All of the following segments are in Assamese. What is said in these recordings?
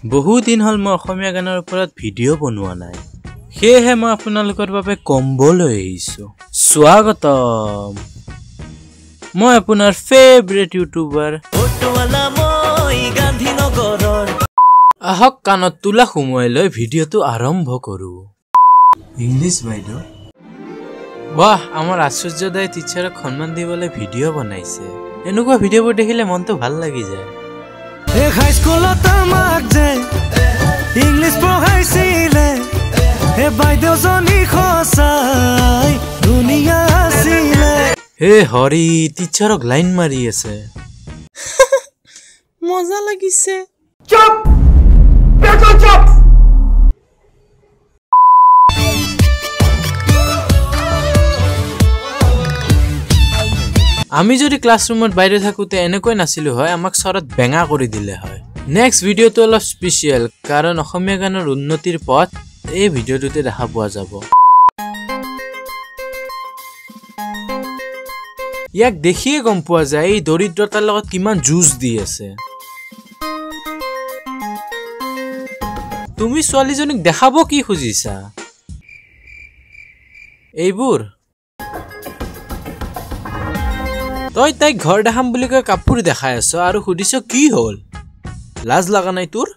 বহু দিন হ'ল মই অসমীয়া গানৰ ওপৰত ভিডিঅ' বনোৱা নাই, সেয়েহে মই আপোনালোকৰ বাবে কম্ব লৈ আহিছোঁ। স্বাগতম, মই আপোনাৰ ফেভৰেট ইউটিউবাৰ। আহক কাণত তোলা সোমোৱাই লৈ ভিডিঅ'টো আৰম্ভ কৰোঁ। ইংলিছ বাইদেউ, বাহ, আমাৰ আশ্চৰ্যদায়ী টিচাৰক সন্মান দিবলৈ ভিডিঅ' বনাইছে। এনেকুৱা ভিডিঅ'বোৰ দেখিলে মনটো ভাল লাগি যায়। হাইস্কুলত আমাক যে ইংলিছ পঢ়াইছিলে, হে বাইদেউজনী সঁচাই ধুনীয়া আছিলে। হে হৰি, টিচাৰক লাইন মাৰি আছে, মজা লাগিছে। আমি যদি ক্লাছৰুমত বাইদেউ থাকোঁতে এনেকৈ নাছিলোঁ হয়, আমাক চৰত বেঙা কৰি দিলে হয়। নেক্সট ভিডিঅ'টো অলপ স্পেচিয়েল, কাৰণ অসমীয়া গানৰ উন্নতিৰ পথ এই ভিডিঅ'টোতে দেখা পোৱা যাব। ইয়াক দেখিয়ে গম পোৱা যায় এই দৰিদ্ৰতাৰ লগত কিমান যুঁজ দি আছে। তুমি ছোৱালীজনীক দেখাব কি খুজিছা? এইবোৰ তই তাইক ঘৰ দেখাম বুলি কৈ কাপোৰ দেখাই আছ আৰু সুধিছ কি হ'ল? লাজ লগা নাই তোৰ?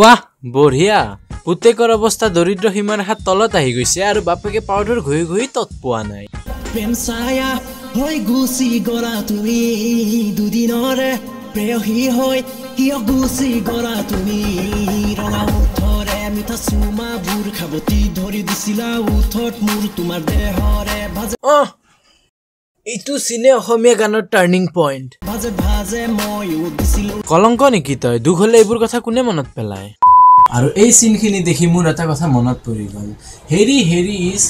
ৱাহ, বঢ়িয়া। পুতেকৰ অৱস্থা দৰিদ্ৰ সীমাৰেখাৰ তলত আহি গৈছে আৰু বাপেকে পাউডাৰ ঘঁহি ঘঁহি তত পোৱা নাই। প্ৰেম ছায়া হৈ গুচি গলা তুমি, দুদিনৰে প্ৰেয়সী হৈ কিয় গুচি গলা তুমি? ৰঙা ওঠৰে মিঠা চুমাবোৰ খাবতি ধৰি দিছিলা ওঠত মোৰ, তোমাৰ দেহৰে ভাজে। অহ, এইটো চিনে অসমীয়া গানৰ টাৰ্ণিং পইণ্ট। ভাজে ভাজে ময়ো দিছিলো। কলংক নেকি তই? দুখ হলে এইবোৰ কথা কোনে মনত পেলায়? আৰু এই চিনখিনি দেখি মোৰ এটা কথা মনত পৰি গ'ল। হেৰি হেৰি is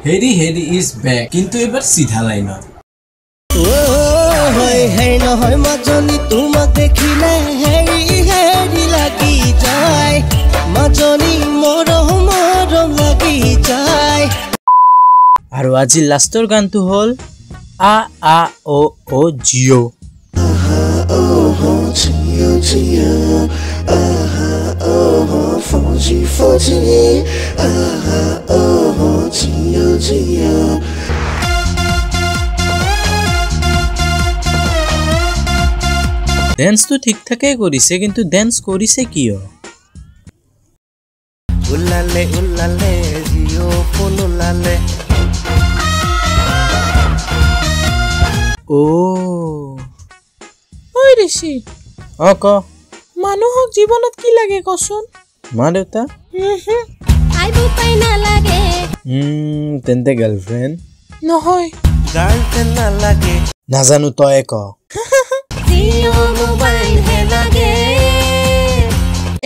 হেৰি হেৰি is back, কিন্তু এইবাৰ চিধা লাইনত। হয় নহয় মাজনী, তোমাক দেখিলে হেৰি হেৰি লাগি যায়, মাজনী মৰম মৰম লাগি যায়। আৰু আজি লাষ্টৰ গানটো হ'ল আ আ অ অ জিঅ'। ডেন্সটো ঠিক ঠাকেই কৰিছে, কিন্তু ডেন্স কৰিছে কিয়? ওলালে ওলালে জিঅ' ফোন ওলালে। অ' ঐ ঋষি। অ ক। মানুহক জীৱনত কি লাগে কচোন? মা দেউতা। তেন্তে গাৰ্লফ্ৰেণ্ড? নহয়। গাৰ্লফ্ৰেণ্ড নালাগে। নাজানো, তয়ে ক।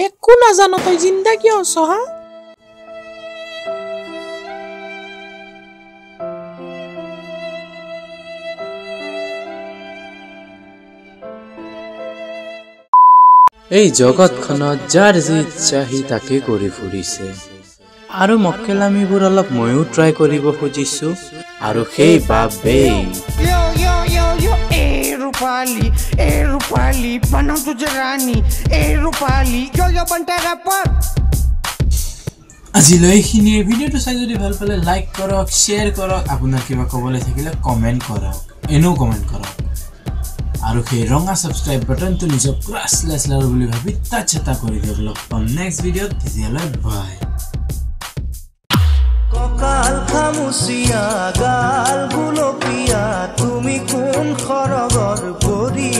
একো নাজানো তই, জিন্দা কিয় আছ হা? এই জগতখনত যাৰ যি ইচ্ছা সি তাকে কৰি ফুৰিছে, আৰু মক্কেলামিবোৰ অলপ ময়ো ট্ৰাই কৰিব খুজিছো, আৰু সেইবাবেই আজিলৈ এইখিনিয়ে। ভিডিঅ'টো চাই যদি ভাল পালে লাইক কৰক, শ্বেয়াৰ কৰক, আপোনাৰ কিবা ক'বলৈ থাকিলে কমেণ্ট কৰক, এনেও কমেণ্ট কৰক, আৰু সেই ৰঙা ছাবস্ক্ৰাইব বাটনটো নিজৰ ক্ৰাছ লেছলাৰ বুলি ভাবি টাচ এটা কৰি দিয়ক। লগ পাম নেক্সট ভিডিঅ'ত, তেতিয়ালৈ বাই। কঁকাল খামুচিয়া গাল গুলপীয়া, তুমি কোন সৰগৰ পৰী?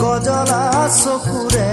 কজলা চকুৰে